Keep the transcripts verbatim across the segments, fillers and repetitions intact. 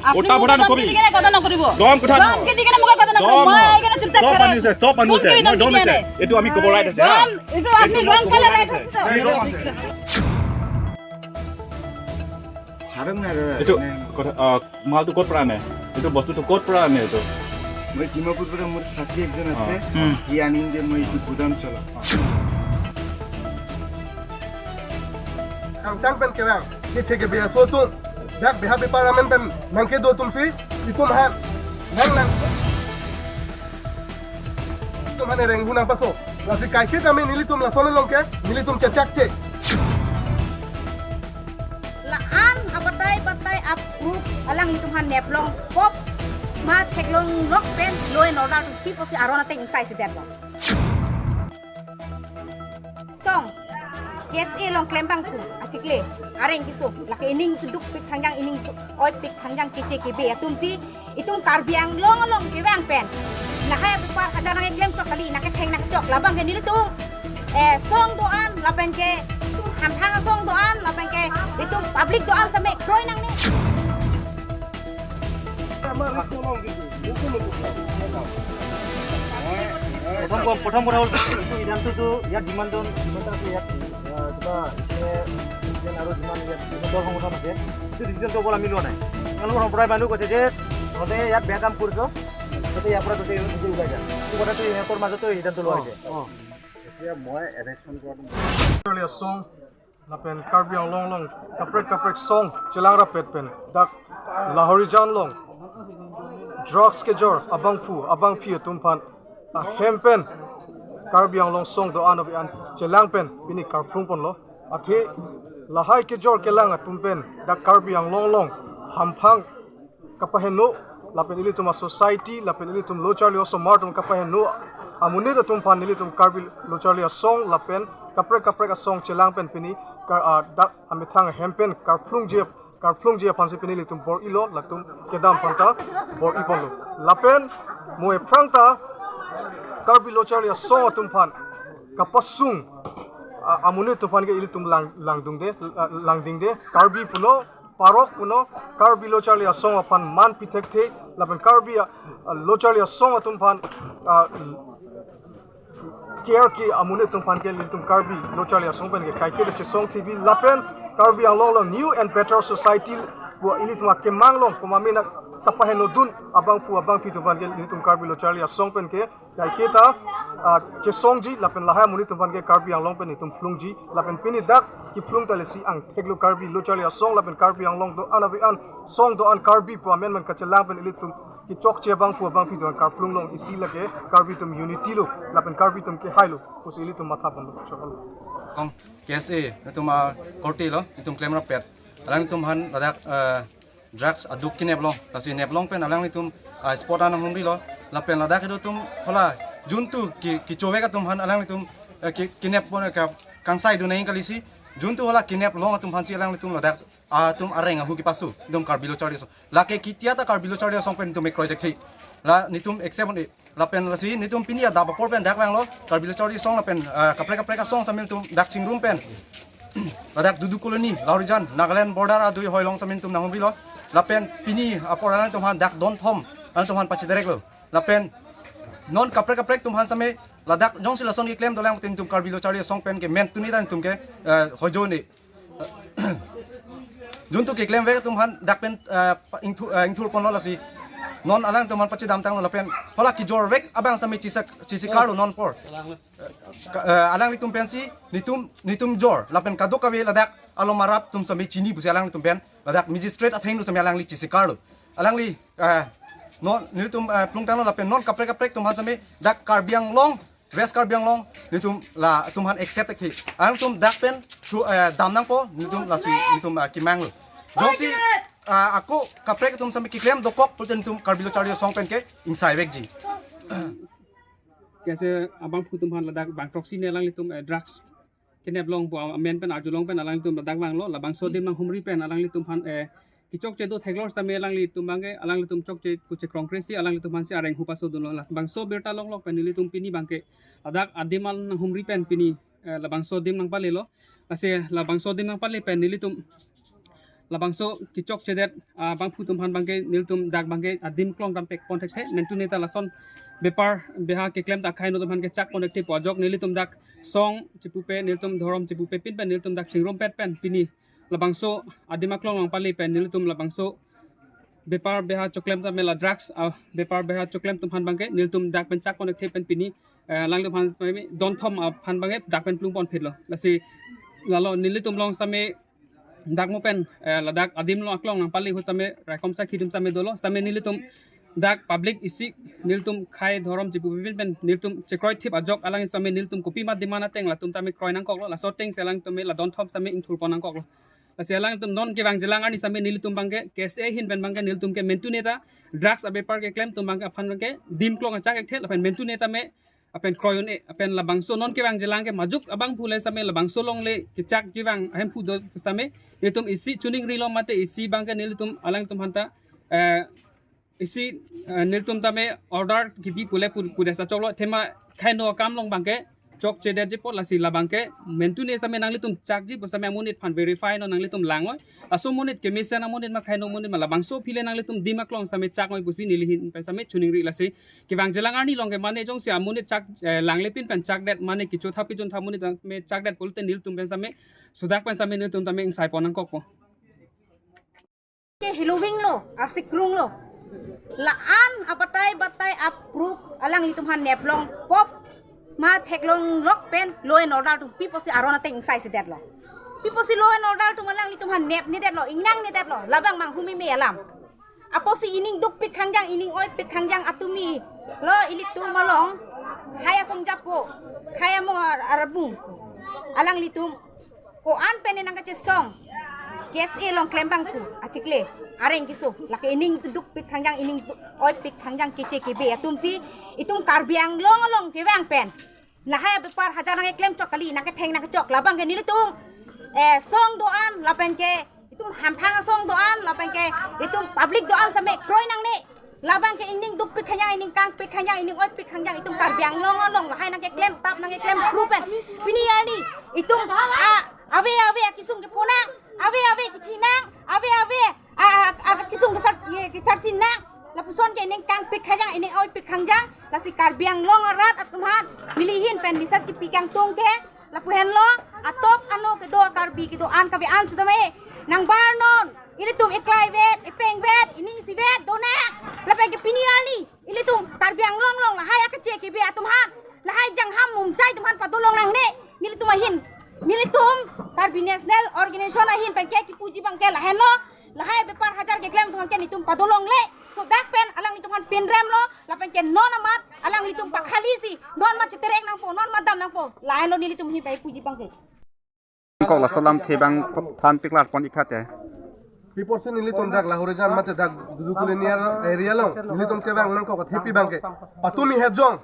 আপুনি কথা বতৰা মোক নকবি। ধমকি দি কেনে কথা নকৰিব। দম কথা ধমকি দি কেনে মোক কথা নকৰিব। দম মই নহয়। এইকাৰণে চুপচাপ চব মানুহ আছে, চব মানুহ আছে। কোন মই দম আছে। এইটো আমি ক'ব ৰাইট আছে, হা? দম, এইটো আপুনি এইটো মই ৰং ক'ব কালাৰ ৰাইট আছে। আমি দম আছে। ছাৰক নাই দাদা, এইটো নাই। কথা, আহ, মালটো ক'ত পৰা আনে? এইটো বস্তুটো ক'ত পৰা আনে এইটো? মই ডিমাপুৰ পৰা মোৰ সাথী একজন আছে, অ। হুম। সি আনিম যে মই এইটো গুদাম চলাম। Kangtang pen kevang, kechek ke biaso atum, dak beha beparam pen nangkedo atumsi, itum ha, nang nang. Itum ha nereng hu nangpaso. Lasi kaike kami nelitum lason along ke, nelitum chechakche. La-an abatai batai approve alanglitum aphan neplong pop ma theklong lok pen law and order atum ti posi aron ateng ingsai si detlo. Song, K S A along klembang pu achikle areng kiso, lake ining keduk pik thangjang, ining oi pik thangjang kechek kebe atumsi itum Karbi Anglong along kevang pen. Lahai bepar aja nangkeklem chok kali, nangketheng nangkechok labang ke nelitum, eh, song do-an lapen ke hamphang song do-an lapen ke itum public do-an same kroi nangne. প্ৰথম ক-, প্ৰথম কথা হ'ল, এইটো সিদ্ধান্তটো ইয়াত যিমানজন, যিমানজন আছে ইয়াত, আহ, কিবা, এতিয়া, এতিয়া আৰু যিমান ইয়াত যিমান দল সংগঠন আছে, এইটো ডিচিশ্যনটো অকল আমি লোৱা নাই। তেওঁলোকৰ সম্প্ৰদায়ৰ মানুহ কৈছে যে তহঁতে ইয়াত বেয়া কাম কৰিছ, তহঁতে ইয়াৰ পৰা তহঁতে নিজে ওলাই যা। এইটো কথাটো সিহঁতৰ মাজতে সিদ্ধান্ত লোৱা হৈছে। অ, অ। এতিয়া মই এভেকশ্যন কৰাটো Charli Asong, lapen Karbi Anglong along kaprek kaprek song chelang rapet pen dak Lahorijan along drugs kejor abangphu abangphi atum aphan ahem pen Karbi Anglong song do-an ave-an chelang pen pini karplung ponlo. Athe lahai kejor kelang atum pen dak Karbi Anglong along hamphang kapaheno, lapen ilitum a-society, lapen ilitum lo charli osomar atum kapaheno amonit atum aphan ilitum Karbi lo charli asong, lapen kaprek kaprek asong chelang pen pini kar, ah, dak amethang ahem pen karplungji, karplungji aphansi pini ilitum bor-ilo, latum kedam aphanta bor-i ponlo. Lapen mo ephrang ta Karbi lo charli asong atum aphan kapasung, ah, amonit atum aphan ke ilitum lang, langdungde, ah, langdingde, Karbi puno, parok puno, Karbi lo charli asong aphan man pithekthe, lapen Karbi, ah, lo charli asong atum aphan, ah, K R K amonit atum aphan ke ilitum Karbi lo charli asong pen ke kaike de chesong T V lapen Karbi Anglong along new and better society pu ilitum akemang along komamen kapahenodun abangphu abangphi atum aphan ke ilitum Karbi lo charli asong pen ke kaike ta, ah, chesongji lapen lahai amonit atum aphan ke Karbi Anglong pen itum plungji lapen pini dak kiplung ta lesi angthek lo Karbi lo charli asong lapen Karbi Anglong do-an ave-an song do-an Karbi pu amen man kachelang pen ilitum kechokche abangphu abangphi do-an karplung along isi lake Karbi atum unity lo lapen Karbi atum kehai lo pusi ilitum matha ponlo choklo. Kong K S A atum akorte lo itum klem rapet. Alangtum aphan ladak, eh, drugs aduk kinep long, lasi nep long pen alanglitum, ah, spot an humri lo, lapen ladak itum hala juntu ki, kechovek atum aphan alanglitum, eh, ki, kinep pon ka kangsai do nai kalisi, juntu hala kinep long atum aphansi alanglitum ladak, ah, atum areng ahu kipasu, itum Karbi lo charli asong. Lake kitia ta Karbi lo charli asong pen itum ekroi tek thi. La netum accept un-e. Lapen lasi netum pini adap apor pen dak vanglo, Karbi lo charli asong lapen, ah, kaprek kaprek asong same netum dak chingrum pen. Ladak Dudu Colony, Lahorijan, Nagaland border adui hoi along same netum nanghumri lo. Lapen pini apor alangtum aphan dak don thom, alangtum aphan pachiderek lo. Lapen non kaprek kaprek atum aphan same ladak jongsi lason keklem dolang pen netum Karbi lo charli asong pen ke men tuni ta netum ke, eh, hojo ne. Juntu keklem vek atum aphan dak pen, eh, pa-, ingthu-, eh, ingthur ponlo lasi. Non alangtum aphan pachedam tanglo lapen hala kejor vek abang same chisak, chisikar lo non apor. Ka, eh, alanglitum pensi netum, netum jor lapen kadokave ladak alom arat atum same chini pusi alanglitum pen ladak magistrate atheng lo same alangli chisikar lo. Alangli, eh, non netum, eh, plung tanglo lapen non kaprek kaprek atum aphan same dak Karbi Anglong West Karbi Anglong, netum latum aphan accept ke. Alangtum dak pen thu, eh, dam nangpo, netum lasi, netum, ah, kemang lo. Jongsi, ah, ako kaprek atum same keklem dokok pulote netum Karbi lo charli asong pen ke ingsai vekji. Kese abangphu atum aphan ladak bangthroksi ne alanglitum, eh, drugs kinep long pu amen pen arjulong pen alanglitum ladak vanglo, labangso adim nanghumri pen alanglitum aphan, eh, kechokche do theklong sitame alanglitum abangke, alanglitum chokche pu chekrong kresi, alanglitum aphansi areng ahu pasodunlo. Labangso birta longlok pen nelitum pini abangke ladak adim an nanghumri pen pini, eh, labangso adim nangpalelo. Lasi labangso adim nangpale pen nelitum labangso kechokchedet, ah, abangphu atum aphan abangke nelitum dak abangke adim klong dam pek pon thekthe, mentune ta lason bepar beha keklem ta akhai no atum aphan kechak pon thekthe pu ajok nelitum dak song chepupe, nelitum dhorom chepupe pin pen nelitum dak chingrumpet pen pini labangso adim aklong nangpale pen nelitum labangso bepar beha choklem tame la drugs, ah, bepar beha choklem atum aphan abangke nelitum dak pen chak pon thekthe pen pini, eh, alanglitum aphan tame don thom aphan abangke dak pen plung pon phitlo. Lasi lalo nelitum along tame dak mo pen, eh, ladak adim along aklong nangpale ahut tame raikom sakhi atum tame dolo, tame nelitum dak public isi nelitum khei dhorom chepupe pin pen nelitum chekroi thip ajok alang tame nelitum kopi ma demand ateng latum tame kroi nangkoklo, laso ateng si alang tame la don thom tame ingthur pon nangkoklo. Lasi alangtum non kevang jilang arni tame nelitum abangke K S A ahin pen abangke nelitum ke mentune ta drugs abepar keklem atum abangke aphan abangke dim klong achak thekthe lapen mentune tame lapen kroi un-e lapen labangso non kevang jilang ke majok abangphu le tame labangso along le kechak kevang ahemphu do tame nelitum isi chuning rilo mate isi abangke nelitum alangtum aphanta, eh, isi, eh, nelitum tame order kipi pule pu-, pudesa choklo, athema khei no akam along abangke chokchedet ji apot lasi labangke mentune tame nanglitum chakji pu tame amonit aphan verify non nanglitum lang-oi. Laso amonit kemesen amonit ma khei no amonit ma labangso aphi le nanglitum dim aklong tame chak-oi pusi neli ahin pen tame chuning ri lasi. Kevang jilang arni along ke mane jongsi amonit chak, eh, langle pin pen chakdet mane kechothap kechonthap amonit tame chakdet pulote nelitum pen tame sudak pen tame nelitum tame ingsai pon nangkokpo. Ke heloving lo, arsik krung lo. La-an abatai batai apruk alanglitum aphan neplong pop ma theklong lok pen law and order atum pi apotsi aron ateng ingsai sedetlo. Pi apotsi law and order atum alanglitum aphan nepnedetlo, ingnangnedetlo, labang manghumeme alam. Apotsi ining dukpik khangjang, ining oipik khangjang atumi lo ilitum along khei asong japo, khei amo ar-, arbung alanglitum ko-an pen nangkachesong, K S A along klem abangphu achikle areng keso, lake ining dukpik khangjang, ining du-, oipik khangjang keche kebe atumsi itum Karbi Anglong along kevang pen lahai abepar hajar nangkeklem chok kali, nangketheng nangkechok, labang ke nelitum, eh, song do-an lapen ke itum hamphang asong do-an lapen ke itum public do-an tame kroi nangne. Labang ke ining dukpik khangjang, ining kangpik khangjang, ining oipik khangjang itum Karbi Anglong along lahai nangkeklem tap nangkeklem group pen pini arni itum a, ave ave akesung kepo nang, ave ave kethi nang, ave ave a, a, a, akesung kesar, ye, kesarsi nang. Lapuson ke ining kangpik khangjang, ining oipik khangjang, lasi Karbi Anglong arat atum aphan neli ahin pen message kipi kangtung ke lapu henlo, atok ano kedo Karbi kedo-an kave-an sitame nangbar non, ilitum iklai vet, ipeng vet, ining isi vet do nang. Lapen ke pini arni ilitum Karbi Anglong along lahai akeche kebe atum aphan, lahai jangham mumchai atum aphan padolong nangne. Nelitum ahin, nelitum Karbi National Organization ahin pen ke kipuji abangke lahenlo, lahai bepar hajar keklem atum aphan ke nelitum padolongle. So dak pen alanglitum aphan pinremlo, lapen ke non amat alanglitum pakhalisi non ma cheterek nangpo, non ma dam nangpo, lahenlo nelitum ahin pen puji abangke. Kok laso alamthe abang than piklar pon ik tha te. Pi apotsi nelitum dak Lahorijan mate dak Dudukuli near area along nelitum kevang nangkok athe pi abangke patumi hejong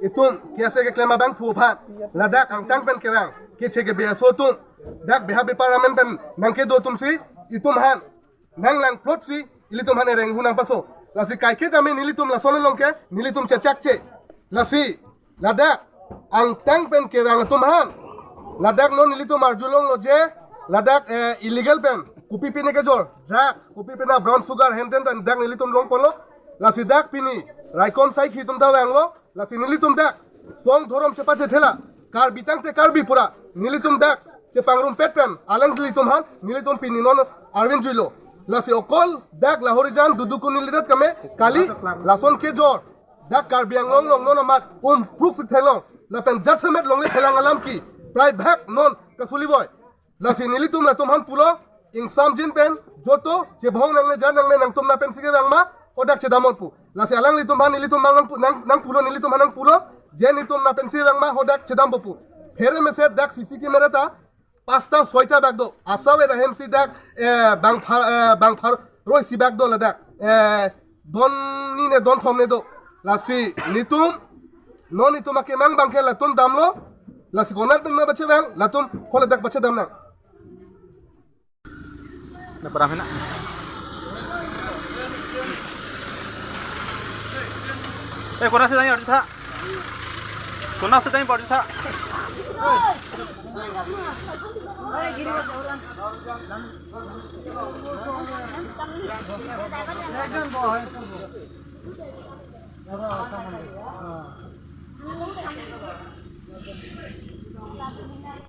itum K S A keklem abangphu aphan ladak angtang pen kevang keche kebe aso atum dak beha bepar amen pen nangkedo atumsi itum aphan nanglang plotsi ilitum aphan ereng hu nangpaso. Lasi kaiketa me nelitum lason along ke nelitum chechakche. Lasi ladak angtang pen kevang atum aphan ladak non nelitum arjulonglo je ladak, eh, illegal pen kopi pine kejor drugs, kopi pine brown sugar, henten tan dak nelitum longponlo. Lasi dak pini raikom saikhi atum ta vanglo. Lasi nelitum dak song dhorom chepachethela Karbi tangte Karbi pura nelitum dak chepangrumpet pen alanglitum aphan nelitum pini non arvin juilo. Lasi okol dak Lahorijan Dudukuli nelidet kame kali, lason kejor dak Karbi Anglong along non amat umpruk si theklong lapen jasemet longle thelang alam ke prai bhag non kasuli voi. Lasi nelitum latum aphan pulo, ingsamjin pen joto chebhong nangne jan nangne, nangtum na pensi kevang ma hadak chedam non pu. Lasi alanglitum aphan nelitum nang, nang, nangpulo, nelitum aphan nangpulo je nelitum na pensi kevang ma hadak chedampo pu. Phere mesen dak C C camera ta pasta soita bak do. Asap ahem si dak, eh, bang phar, eh, bang pharo isi bak do ladak. Eh, don hini ne don thom ne do. Lasi nelitum, non nelitum akemang abangke latum damlo. Lasi konat pen ma pachevang, latum holadak pachedam nang. Dapat rame na. Eh, konat si dang arju tha. Konat si dang arju tha. একজন বহে।